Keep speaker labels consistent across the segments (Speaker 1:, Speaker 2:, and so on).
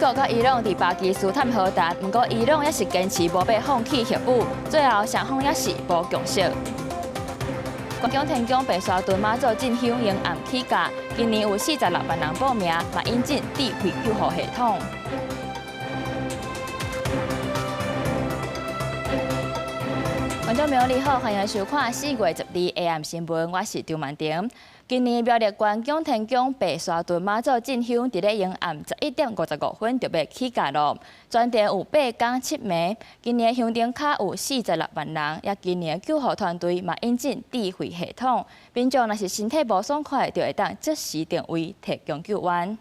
Speaker 1: 國佮伊朗佇巴基斯坦和談，毋過伊朗猶是堅持無欲放棄核武，最後雙方猶是無共識。關宮天宮白沙屯媽祖進香迎暗起駕，今年有46萬人報名，嘛引進智慧救護系統。觀眾朋友你好，歡迎收看4月12 AM 新聞，我是張曼婷。今年苗栗縣蔣天宮白沙屯媽祖進香，佇咧迎暗11點55分就欲起駕囉。全程有八工七暝。今年香燈跤有46萬人，也今年救護團隊嘛引進智慧系統，民眾若是身體無爽快，就會當即時定位提供救援。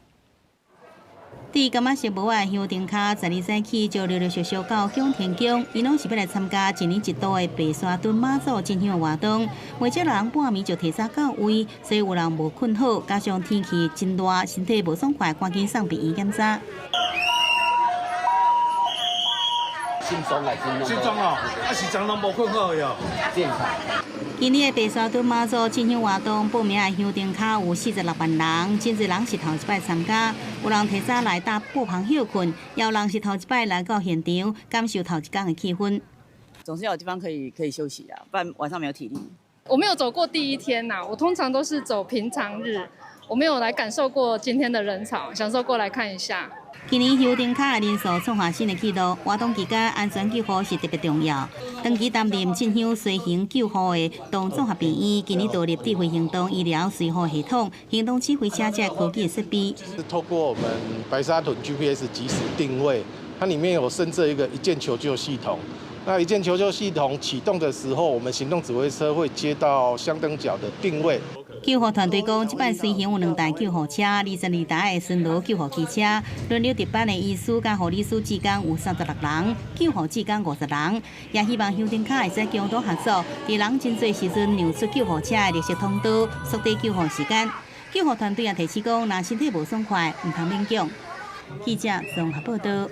Speaker 2: 佇柑仔色帽仔香燈跤，12早起就陸陸續續到蔣天宮，𪜶攏是欲來參加一年一度的白沙屯媽祖進香活動。袂少人半暝就提早到位，所以有人無睏好，加上天氣真熱，身體無爽快，趕緊送病院檢查。
Speaker 3: 心臟啊，心臟哦，啊是昨攏無睏好喲。健康。
Speaker 2: 今年的白沙屯媽祖進香活動，報名的香燈跤有46萬人，真濟人是頭一擺參加，有人提早來搭布棚歇睏，也有人是頭一擺來到現場，感受頭一工的氣氛。
Speaker 4: 總是要有地方可以休息啊，不然晚上沒有體力。
Speaker 5: 我沒有走過第一天吶，我通常都是走平常日，我沒有來感受過今天的人潮，想說過來看一下。
Speaker 2: 今年香燈跤的人數創下新的紀錄，活動期間安全救護是特別重要。長期擔任進香隨行救護的東綜合病院，今年導入智慧行動醫療隨護系統、行動指揮車這科技設備。
Speaker 6: 是透過我們白沙屯 GPS 即時定位，它裡面有設置一個一鍵求救系統。那一鍵求救系統啟動的時候，我們行動指揮車會接到香燈腳的定位。
Speaker 2: 救護團隊講，這擺隨行有兩台救護車、22台的巡邏救護機車，輪流值班的醫師佮護理師志工有36人，救護志工50人，也希望香燈跤會使共同合作，佇人真濟時陣讓出救護車的綠色通道，縮短救護時間。救護團隊也提醒講，若身體無爽快，毋通勉強。記者綜合報道。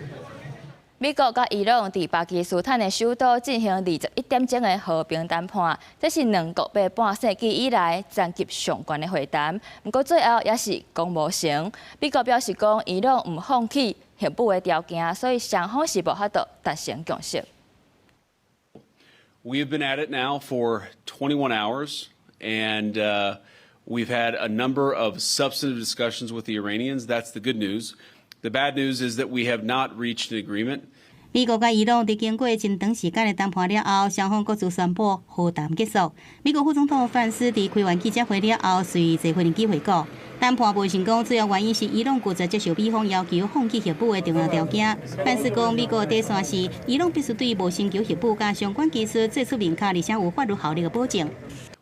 Speaker 1: 美國佮伊朗佇巴基斯坦的首都進行21點鐘的和平談判，這是兩國欲半世紀以來層級上懸的會談。毋過最後猶是講無成。美國表示講，伊朗毋放棄核武的條件，所以雙方是無法度達成共識。
Speaker 7: We have been at it now for 21 hours, and we've had a number of substantive discussions with the Iranians. That's the good news. The bad news is that we have not reached an agreement.
Speaker 2: 美國佮伊朗佇經過真長時間的談判了後，雙方各自宣布和談結束。美國副總統范斯佇開完記者會了後，隨坐飛機回國。談判無成功，主要原因是伊朗拒絕接受美方要求放棄核武的重要條件。范斯講，美國的底線是伊朗必須對無尋求核武佮相關技術做出明確而且有法律效力的保證。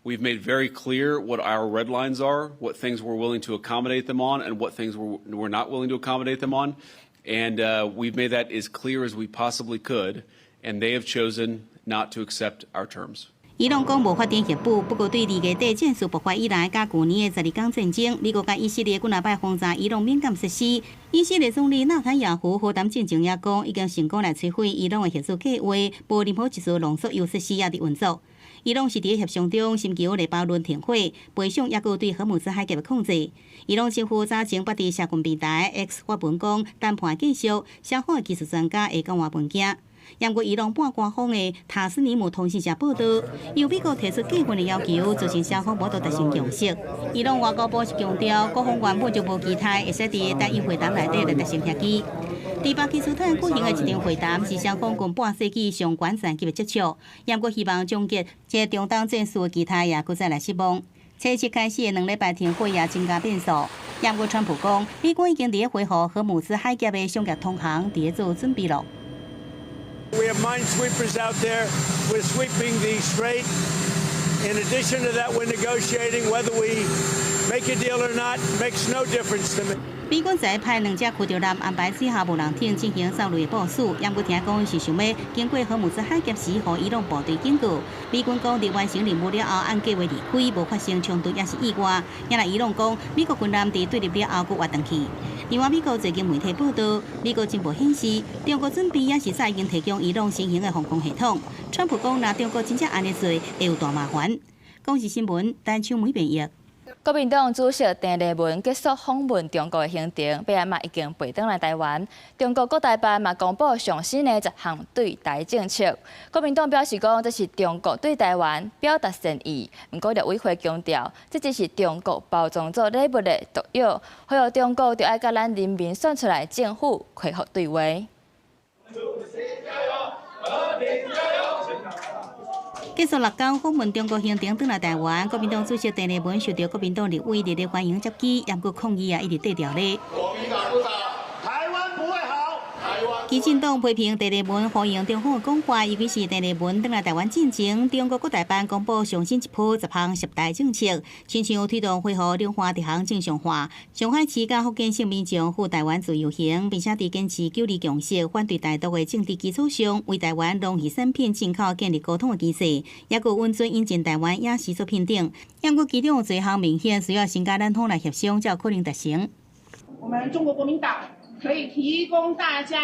Speaker 7: We've made very clear what our red lines are, what things we're willing to accommodate them on, and what things we're not willing to accommodate them on. And we've made that as clear as we possibly could, and they have chosen not to accept our terms.
Speaker 2: 伊朗講無發展核武，不過對2月底戰事爆發以來，佮舊年的12天戰爭，美國佮以色列幾若擺轟炸伊朗敏感設施。以色列總理納坦雅胡和談進前也講，已經成功來摧毀伊朗的核子計劃，無任何一絲濃縮鈾設施猶佇運作。伊朗是佇協商中尋求黎巴嫩停火，賠償抑閣對荷姆茲海峽的控制。伊朗政府早前捌佇社群平台 X 發文講，談判繼續，雙方的技術專家會交換文件。毋過伊朗半官方的塔斯尼姆通訊社報道，由美國提出過分的要求，造成雙方無法度達成共識。伊朗外交部是強調，各方原本就無期待會使佇單一會談內底來達成協議。佇巴基斯坦舉行的這場會談是雙方近半世紀上懸層級的接觸，毋過希望終結這個中東戰事的期待也閣再來失望。初七開始的2禮拜停火也增加變數。毋過川普講，美國已經佇咧恢復荷姆茲海峽的商業通航，佇咧做準備囉。
Speaker 8: We have minesweepers out there. We're sweeping the strait. In addition to that, we're negotiating whether we make a deal or not. Makes no difference to me.
Speaker 2: 美軍昨派兩隻驅逐艦安排水下無人艇進行掃雷的部署，毋過聽講是想欲經過荷姆茲海峽時，予伊朗部隊警告。美軍講，佇完成任務了後，按計劃離開，無發生衝突，抑是意外。也若伊朗講，美國軍艦佇對立了後，閣活轉去。另外，美國最近媒體報道，美國情報顯示，中國準備抑是早已經提供伊朗新型的防空系統。川普講，若中國真正按呢做，會有大麻煩。公視新聞，陳秋梅編譯。
Speaker 1: 國民黨主席鄭麗文結束訪問中國的行程，八仔嘛已經飛轉來台灣。中國國台辦嘛公布上新的十項對台政策。國民黨表示講，這是中國對台灣表達善意。毋過陸委會強調，這只是中國包裝做禮物的毒藥，呼籲中國著愛佮咱人民選出來政府恢復對話。
Speaker 9: 加油！和平加油！
Speaker 2: 結束六工訪問中國行程，轉來台灣，國民黨主席鄭麗文受到國民黨立委熱烈歡迎接機，毋過抗議啊，一直綴牢咧。
Speaker 9: 國民黨不倒，台灣不會好。台灣。
Speaker 2: 基進黨批評鄭麗文歡迎中方的講話，尤其是鄭麗文轉來台灣進前，中國國台辦公布上新一波十項涉台政策，親像推動恢復兩岸直航正常化，上海市佮福建省民眾赴台灣自由行，並且佇堅持九二共識、反對台獨的政治基礎上，為台灣農漁產品進口建立溝通的機制，抑閣允准引進台灣影視作品等。毋過其中有一項明顯需要先佮咱方來協商，才有可能達成。
Speaker 10: 我們中國國民黨可以提供大家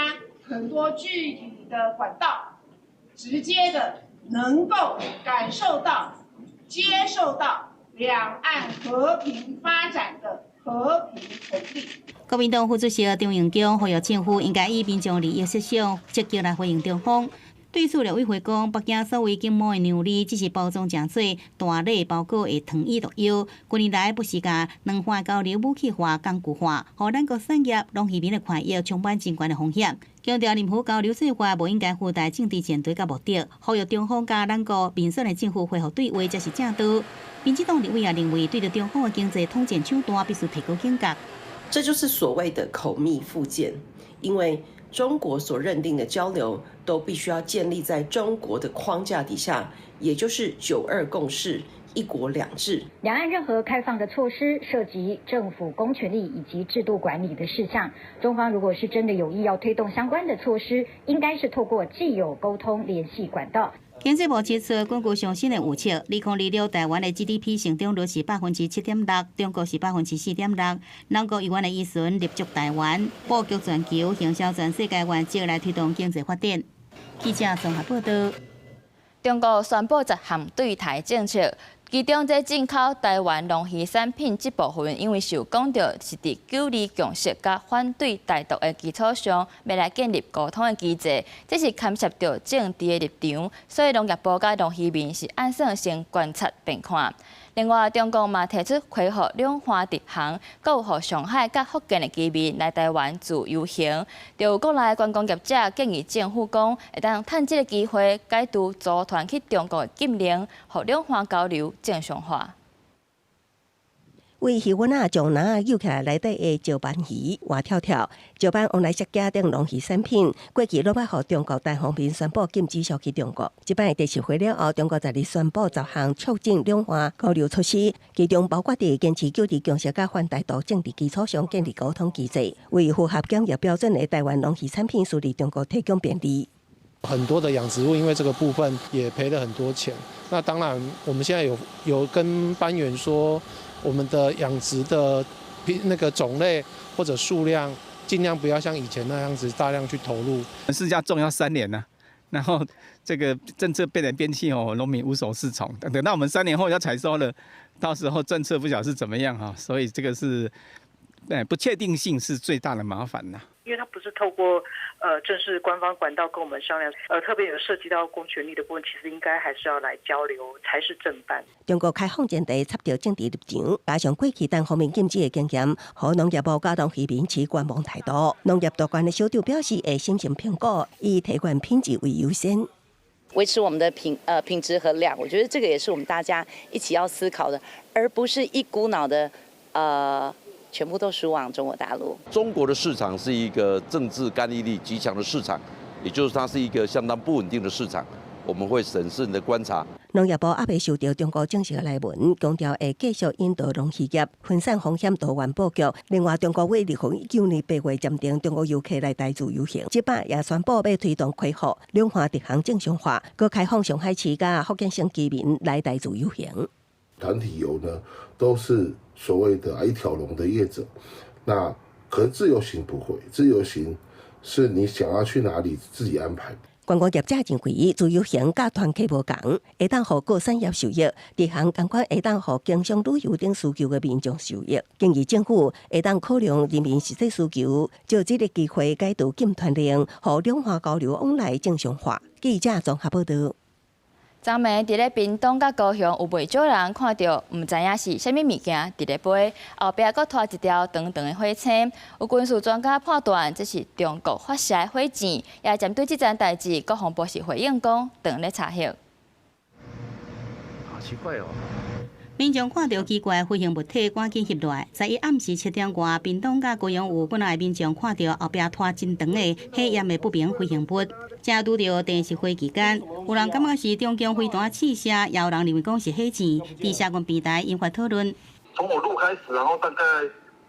Speaker 10: 很多具體的管道，直接的能夠感受到、接受到兩岸和平發展的和平紅利。
Speaker 2: 國民黨副主席張榮強呼籲政府應該以民眾利益設想，積極來回應中方。對此，陸委會講，北京所謂經貿的讓利，只是包裝成做大禮包裹的糖衣毒藥。近年來不時共兩岸交流武器化、工具化，予咱國產業、農漁民的權益充滿真懸的風險。強調任何交流做法無應該附帶政治前提佮目的，呼籲中方佮咱國民選的政府恢復對話才是正道。民進黨立委也認為，對著中方的經濟統戰手段，必須提高警覺。
Speaker 11: 這就是所謂的口蜜腹劍，因為中國所認定的交流都必須要建立在中國的框架底下，也就是九二共識、一國兩制。
Speaker 12: 兩岸任何開放的措施涉及政府公權力以及制度管理的事項，中方如果是真的有意要推動相關的措施，應該是透過既有溝通聯繫管道。
Speaker 2: 經濟部指出，根據上新的預測，2026台灣的 GDP 成長率是7.6%，中國是4.6%。兩國猶原的依循立足台灣，布局全球，行銷全世界原則來推動經濟發展。記者綜合報道。
Speaker 1: 中國宣布十項對台政策，其中這進口台灣農漁產品這部分，因為受講著是佇九二共識佮反對台獨的基礎上，欲來建立溝通的機制，這是牽涉著政治的立場，所以農業部佮農漁民是按算先觀察變看。另外，中國嘛提出恢復兩岸直航，閣有予上海佮福建的居民來台灣自由行。就有國內觀光業者建議政府講，會當趁這个機會解除組團去中國的禁令，予兩岸交流正常化。
Speaker 13: 為魚塭仔將籃仔搝起來內底的石斑魚活跳跳，石斑旺來石筊等農漁產品，過去攏捌予中國單方面宣布禁止銷去中國。這擺第十回了後，中國十二宣布十項促進兩岸交流措施，其中包括佇堅持九二共識佮反台獨政治基礎上建立溝通機制，為符合檢疫標準的台灣農漁產品輸入中國提供便利。
Speaker 6: 很多的養殖戶因為這個部分也賠了很多錢。那當然，我們現在有跟班員說，我們的養殖的那個種類或者數量，盡量不要像以前那樣子大量去投入。
Speaker 14: 釋迦種要3年呢，然後這個政策變來變去哦，農民無所適從。等到我們3年後要採收了，到時候政策不曉得是怎麼樣哈，所以這個是，不確定性是最大的麻煩啦。
Speaker 15: 因為它不是透過正式官方管道跟我們商量，特別有涉及到公權力的部分，其實應該還是要來交流才是正辦。
Speaker 13: 中國開放前提插著政治立場，加上過去單方面禁止的經驗，予農業部佮農漁民持觀望態度。農業大縣的首長表示會審慎評估，以提懸品質為優先，
Speaker 16: 維持我們的品質和量。我覺得這個也是我們大家一起要思考的，而不是一股腦的全部都輸往中國大陸。
Speaker 17: 中國的市場是一個政治干預力極強的市場，也就是它是一個相當不穩定的市場，我們會審慎的觀察。
Speaker 13: 農業部猶未收到中國正式的來文，強調會繼續引導農漁業分散風險多元布局。另外，中國為2019年8月暫停中國遊客來台自由行，這擺也宣布欲推動恢復兩岸直航正常化，閣開放上海市佮福建省居民來台自由行。
Speaker 18: 團體遊呢，都是所謂的一條龍的業者，那可是自由行不會，自由行是你想要去哪裡自己安排。
Speaker 13: 觀光業者認為，自由行佮團客無仝，會當予各產業受益，直航仝款會當予經商旅遊等需求的民眾受益。建議政府會當考量人民實際需求，藉這个機會解除禁團令，予兩岸交流往來正常化。記者綜合報導。
Speaker 1: 昨暝佇咧屏東佮高雄有袂少人看著，毋知影是啥物物件佇咧飛，後壁閣拖一條長長的火星。有軍事專家判斷，這是中國發射的火箭。也針對這件代誌，國防部是回應講，正咧查核。
Speaker 19: 好奇怪哦！
Speaker 2: 民眾看著奇怪飛行物體，趕緊翕落來。11暗時7點外，屏東佮高雄有幾若个民眾看著後壁拖真長的火焰的不明飛行物，正拄著電視會期間，有人感覺是中共飛彈試射，也有人認為講是火箭。佇社群平台引發討論。
Speaker 20: 從我路開始，然後大概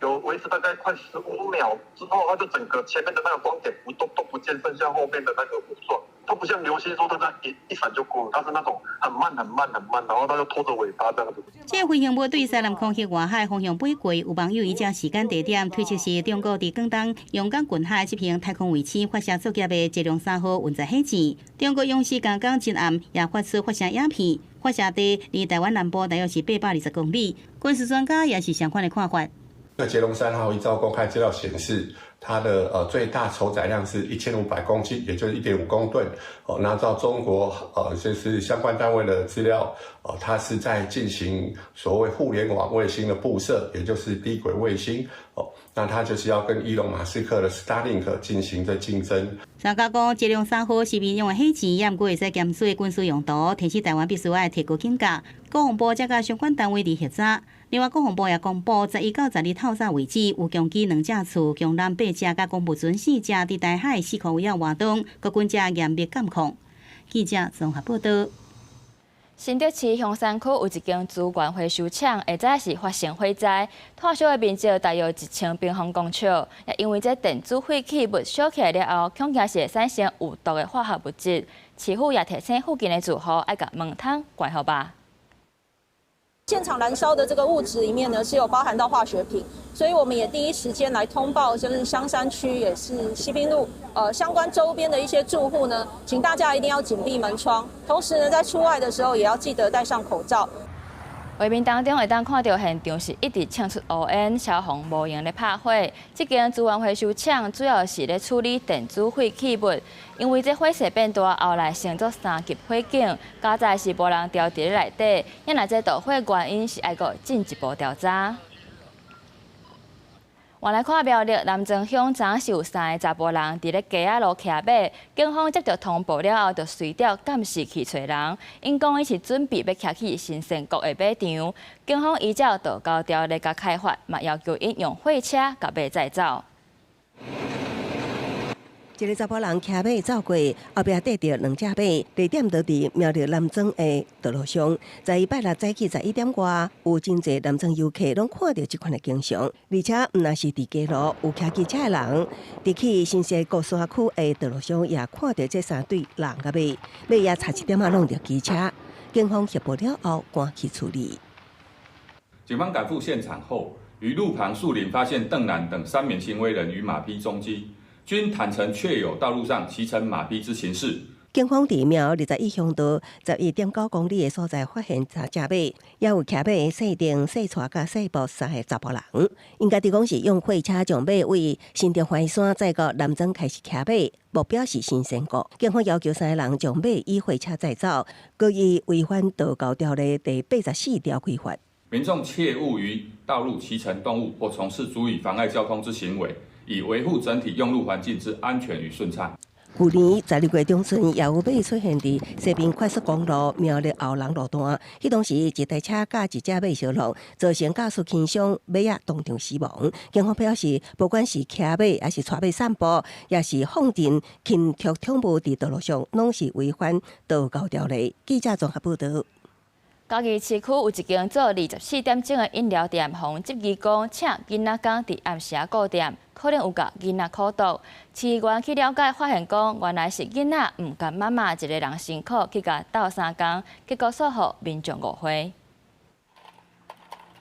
Speaker 20: 有維持大概快15秒之後，它就整個前面的那個光點不都不見，剩下後面的那個霧狀。它不像流星說它這樣一一閃就過了，它是那種很慢很慢很慢，然後它就拖着尾巴這樣子。
Speaker 2: 這個飛行物對西南空域外海方向飛過，有網友依照時間地點推測是中國佇廣東陽江近海執行太空衛星發射作業的捷龍三號運載火箭。中國央視剛剛真暗也發出發射影片，發射地離台灣南部大約是820公里。軍事專家也是相款的看法。
Speaker 21: 那捷龍三號依照公開資料顯示，它的最大承載量是1500公斤，也就是1.5公噸。哦，那照中國就是相關單位的資料，哦，它是在進行所謂互聯網衛星的布設，也就是低軌衛星。哦，那它就是要跟伊隆馬斯克的 Starlink 進行這競爭。
Speaker 2: 專家講，捷龍三號是民用的火箭，也毋過會使兼做軍事用途，提醒台灣必須愛提高警覺。國防部則佮相關單位佇協查。另外，國防部也公布，11到12透早為止，有共機兩架次、共艦八隻、佮公務船四隻，佇台海四箍圍仔活動，國軍正嚴密監控。記者綜合報導。
Speaker 1: 新竹市香山區有一間資源回收廠，下早時發生火災，炭燒的面積大約1000平方公尺。也因為這電子廢棄物燒起來了後，恐驚是會產生有毒的化學物質。市府也提醒附近的住戶愛共門窗關好吧。
Speaker 22: 現場燃燒的這個物質裡面呢，是有包含到化學品，所以我們也第一時間來通報，就是香山區也是西濱路，相關周邊的一些住戶呢，請大家一定要緊閉門窗，同時呢，在出外的時候也要記得戴上口罩。
Speaker 1: 畫面當中會當看著現場是一直衝出烏煙，消防無閒咧拍火。這間資源回收廠主要是咧處理電子廢棄物，因為這火勢變大，後來升做3級火警，佳哉是無人牢佇咧內底。若這導火原因是愛閣進一步調查。換來看苗栗南庄鄉，昨是有三個查埔人佇咧街仔路騎馬，警方接著通報了後，就隨調監視器揣人。𪜶講𪜶是準備欲騎去新生國的馬場，警方依照道交條例共開罰，嘛要求𪜶用貨車共馬載走。
Speaker 13: 一个查埔人騎馬走過，後壁綴著兩隻馬，地點就佇苗栗南莊的道路上。在拜六早起11點外，有真濟南莊遊客攏看著這款的景象，而且毋但是佇街路有騎機車的人，佇去新生國山區的道路上也看著這三對人佮馬，馬也差一點仔挵著機車。警方協報了後，趕去處理。
Speaker 23: 警方趕赴現場後，於路旁樹林發現鄧蘭等三名行為人與馬匹蹤跡。均坦承確有道路上騎乘馬匹之情事。
Speaker 13: 警方佇苗21鄉道11.9公里的所在發現三隻馬，也有騎馬的細定、細帶佮細布三個查埔人。𪜶家己講是用貨車將馬為新竹環山載到南莊開始騎馬，目標是新生國。警方要求三個人將馬以貨車載走，閣以違反道交條例第84條開罰。
Speaker 23: 民眾切勿於道路騎乘動物或從事足以妨礙交通之行為，以維護整體用路環境之安全與順暢。
Speaker 13: 舊年12月中旬，也有馬出現佇西濱快速公路苗栗後龍路段，彼當時一台車佮一隻馬相挵，造成駕駛輕傷，馬仔當場死亡。警方表示，不管是騎馬，抑是帶馬散步，抑是放任禽畜寵物佇道路上，攏是違反道交條例。記者綜合報導。
Speaker 1: 嘉義市區有一間做24點鐘的飲料店，予人質疑講請囡仔工佇暗時仔顧店，可能有共囡仔苦毒。市議員去了解，發現講原來是囡仔毋甘媽媽一个人辛苦去共鬥相共，結果煞予民眾誤會。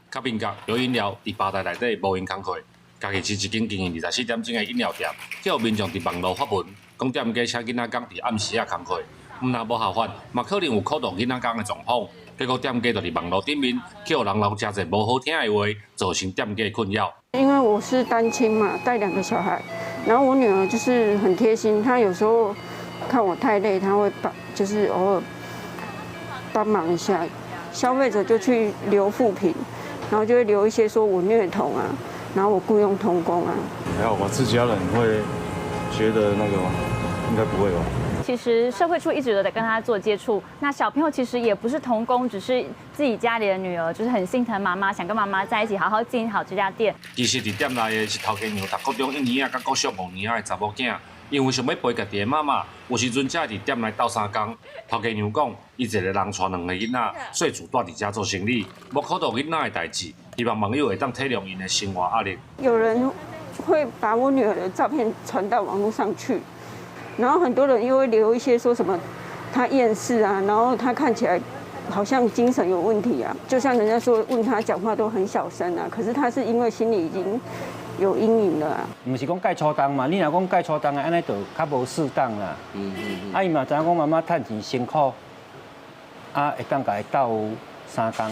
Speaker 24: 較變革有飲料佇吧台內底無閒工課，嘉義市一間經營24點鐘的飲料店，予民眾佇網路發文，講店家請囡仔工佇暗時仔工課，毋但無合法，嘛可能有苦毒囡仔工的狀況。結果店家就佇網路頂面，去予人留誠濟無好聽的話，造成店家困擾。
Speaker 3: 因為我是單親嘛，帶兩個小孩，然後我女兒就是很貼心，她有時候看我太累，她會幫，就是偶爾幫忙一下。消費者就去留負評，然後就會留一些說我虐童啊，然後我僱傭童工啊。
Speaker 4: 還好吧，自家人會覺得那個嗎？應該不會吧。
Speaker 5: 其實社會處一直都在跟他做接觸。那小朋友其實也不是童工，只是自己家裡的女兒，就是很心疼媽媽，想跟媽媽在一起，好好經營好這家店。
Speaker 24: 其實佇店內的是頭家娘讀國中一年仔，佮國小五年仔的查某囝，因為想欲陪家己的媽媽，有時陣才會佇店內鬥相共。頭家娘講，伊一個人帶兩个囡仔，所以自蹛佇遮做生意，無苦毒囡仔的代誌，希望網友會當體諒𪜶的生活壓力。
Speaker 3: 有人會把我女兒的照片傳到網路上去。然後很多人又會留一些說什麼他厭世啊，然後他看起來好像精神有問題啊，就像人家說問他講話都很小聲啊，可是他是因為心裡已經有陰影了啊。
Speaker 7: 毋是講蓋粗重嘛，你若講蓋粗重的，按呢就較無適當啦。啊，伊嘛知影講媽媽趁錢辛苦，啊，會當共伊鬥相共，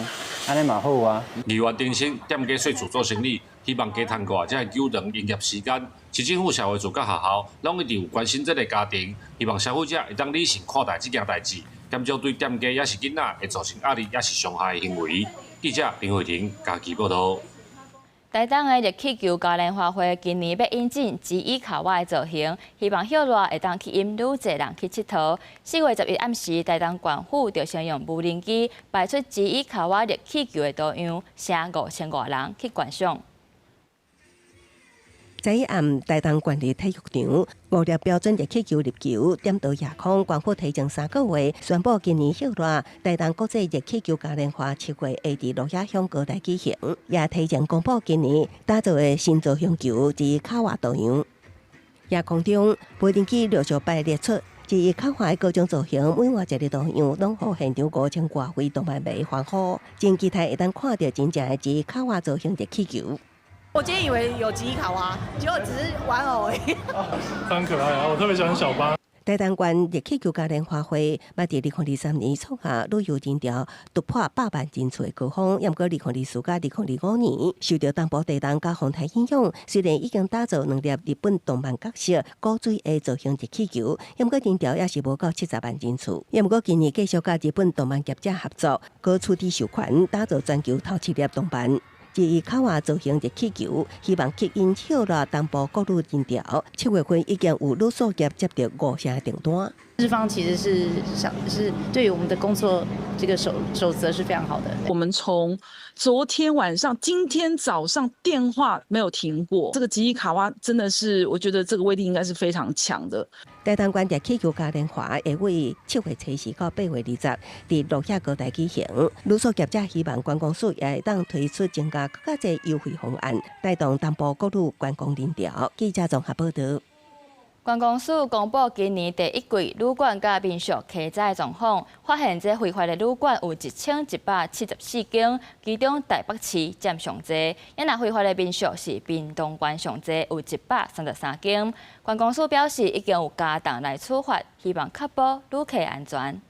Speaker 7: 按呢嘛好啊。
Speaker 24: 議員澄清，店家細厝做生意，希望加趁過，才會糾長營業時間。市政府、社會處佮學校，攏一直有關心這个家庭，希望消費者會當理性看待這件代誌，減少對店家抑是囡仔會造成壓力，抑是傷害的行為。記者林慧婷家己報導。
Speaker 1: 台東的熱氣球嘉年華會今年欲引進吉伊卡瓦的造型，希望歇熱會當吸引愈濟人去𨑨迌。4月11暗時，台東縣府就先用無人機擺出吉伊卡瓦熱氣球的圖樣，吸5000外人去觀賞。
Speaker 13: 昨暗，台東縣立體育場五粒標準熱氣球入球，點到夜空。縣府提前3個月宣布，今年歇熱台東國際熱氣球嘉年華7月會佇鹿野鄉高台舉行，也提前公布今年打造的新造型球吉伊卡瓦圖樣。夜空中，無人機陸續擺列出吉伊卡瓦的各種造型，每換一个圖樣，攏予現場5000外位動漫迷歡呼，真期待會當看著真正的吉伊卡瓦造型熱氣球。
Speaker 25: 我今天以為有吉伊卡瓦，結果只是玩偶而已。
Speaker 26: 非常可愛啊！我特別喜歡小巴。
Speaker 13: 台東縣熱氣球嘉年華會，嘛佇2023年創下旅遊人潮突破100萬人次的高峰。毋過2024佮2025年受著東部地動佮風台影響，雖然已經打造兩粒日本動漫角色古錐的造型熱氣球，毋過人潮也是無夠70萬人次。毋過今年繼續佮日本動漫業者合作，閣取得授權，打造全球頭七粒動漫吉伊卡瓦造型熱氣球，希望吸引歇熱東部國旅人潮。7月份已經有旅宿業接著五成訂單。
Speaker 16: 日方其實是想是對於我們的工作這個守則是非常好的。
Speaker 27: 我們從昨天晚上、今天早上電話沒有停過。這個吉伊卡瓦真的是，我覺得這個威力應該是非常強的。
Speaker 13: 台東縣熱氣球嘉年華會於7月初4到8月20，佇鹿野高台舉行。旅宿業者希望觀光署也會當推出增加閣較濟優惠方案，帶動東部國旅觀光人潮。記者綜合報導。
Speaker 1: 觀光署公布今年第一季旅館佮民宿客載狀況，發現這非法的旅館有1174間，其中台北市佔上濟。若非法的民宿是屏東縣上濟，有133間。觀光署表示，已經有加重來處罰，希望確保旅客安全。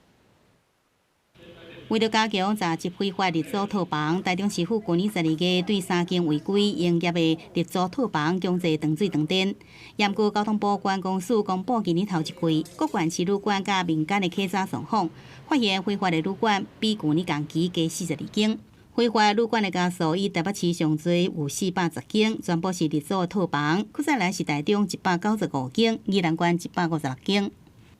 Speaker 2: 為著加強查緝非法日租套房，台中市府去年12月對三間違規營業的日租套房強制斷水斷電。毋過交通部觀光署公布今年頭一季各縣市旅館佮民間的客棧狀況，發現非法的旅館比舊年同期加42間。非法旅館的家數以台北市上濟有410間，全部是日租的套房。閣再來是台中195間，宜蘭縣156間。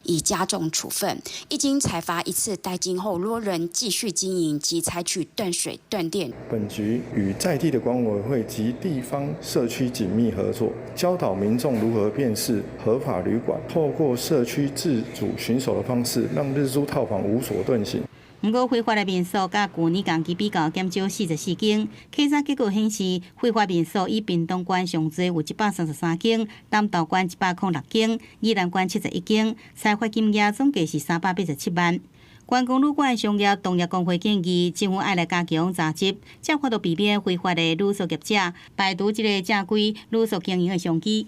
Speaker 28: 以加重處分，一經裁罰一次怠金後，若仍繼續經營，即採取斷水斷電。
Speaker 29: 本局與在地的管委會及地方社區緊密合作，教導民眾如何辨識合法旅館，透過社區自主巡守的方式，讓日租套房無所遁形。
Speaker 2: 毋過非法的民宿佮舊年同期比較減少44間，稽查結果顯示，非法民宿以屏東縣上濟有133間，南投縣106間，宜蘭縣71間，裁罰金額總計是387萬。觀光旅館商業同業公會建議，政府愛來加強查緝，才有法度避免非法的旅宿業者排除這个正規旅宿經營的商機。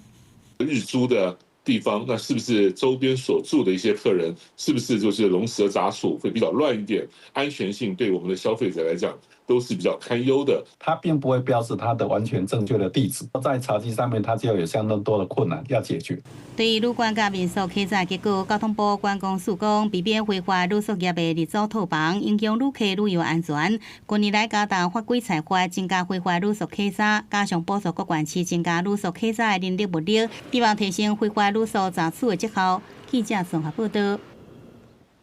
Speaker 30: 日租的
Speaker 6: 地方，那是不是周边所住的一些客人，是不是就是龍蛇雜處會比較亂一點？安全性對我們的消費者來講都是比較堪憂的。
Speaker 8: 它並不會標示它的完全正確的地址，在查緝上面，它就有相當多的困難要解決。
Speaker 2: 對於旅館佮民宿客棧結果，交通部觀光署講，避免非法旅宿業的日租套房，影響旅客旅遊安全。近年來加重法規裁罰，增加非法旅宿客棧，加上補助各縣市增加旅宿客棧的人力物力，希望提升非法旅宿查處的績效。記者綜合報道。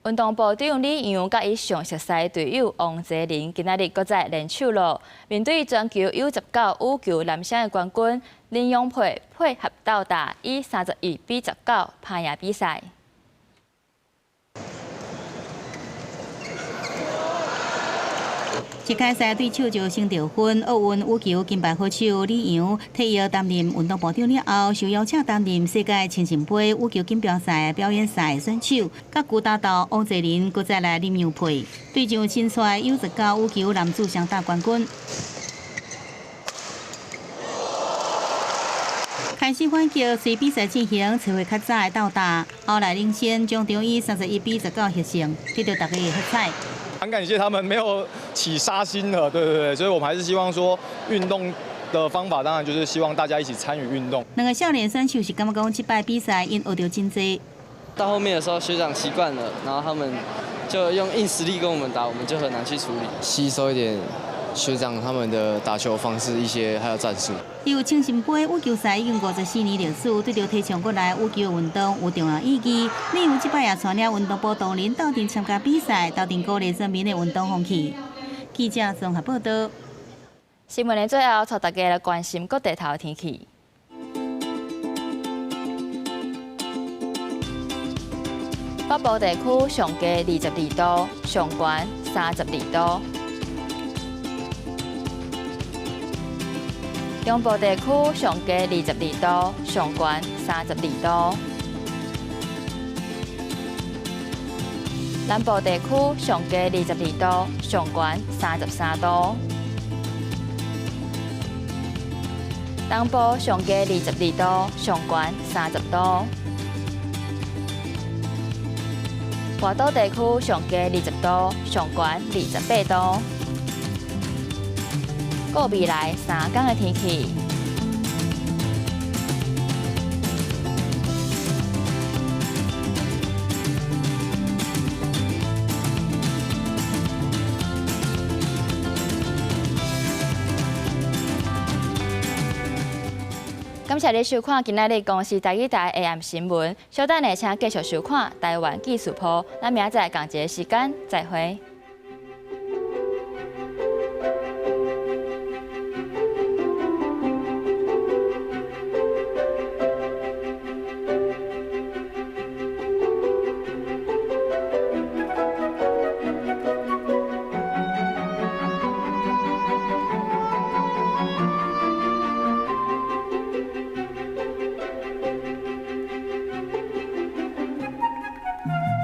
Speaker 1: 運動部長李洋佮伊上熟似的隊友王澤林，今仔日閣再聯手囉。面對全球 U19 羽球男雙的冠軍林洋配，配合鬥打，以31比19拍贏比賽。
Speaker 2: 一開賽對手就先得分，奧運羽球金牌好手李洋退役擔任運動部長了後，受邀請擔任世界青訓杯羽球錦標賽表演賽選手，佮舊搭檔王澤林閣再來林洋配，對上新帥 U19 羽球男子雙打冠軍。開始反擊，隨比賽進行，找回較早的鬥打，後來領先，終場以31比19獲勝，得到大家的喝彩。
Speaker 9: 很感謝他們沒有起殺心的，對對對，所以我們還是希望說運動的方法，當然就是希望大家一起參與運動。
Speaker 2: 兩個少年選手是感覺講，這擺比賽𪜶學著真濟。
Speaker 10: 到後面的時候，學長習慣了，然後他們就用硬實力跟我們打，我們就很難去處理。
Speaker 11: 吸收一點學長他們的打球方式，一些還有戰術。
Speaker 2: 由青信杯羽球賽已經54年歷史，對著提倡國內羽球運動有重要意義。李洋這擺也帶領運動部同仁鬥陣參加比賽，鬥陣鼓勵全民的運動風氣。記者綜合報道。
Speaker 1: 新聞的最後，帶大家來關心各地頭天氣。北部地區上低22度，上懸32度。中部地區上低22度，上懸32度。南部地區上低22度，上懸33度。東部上低22度，上懸30度。外島地區上低20度，上懸28度。過未來3天的天氣。感謝你收看今仔日公視台語台 AM 新聞。稍等下，請繼續收看台灣記事簿。咱明仔載仝一个時間再會。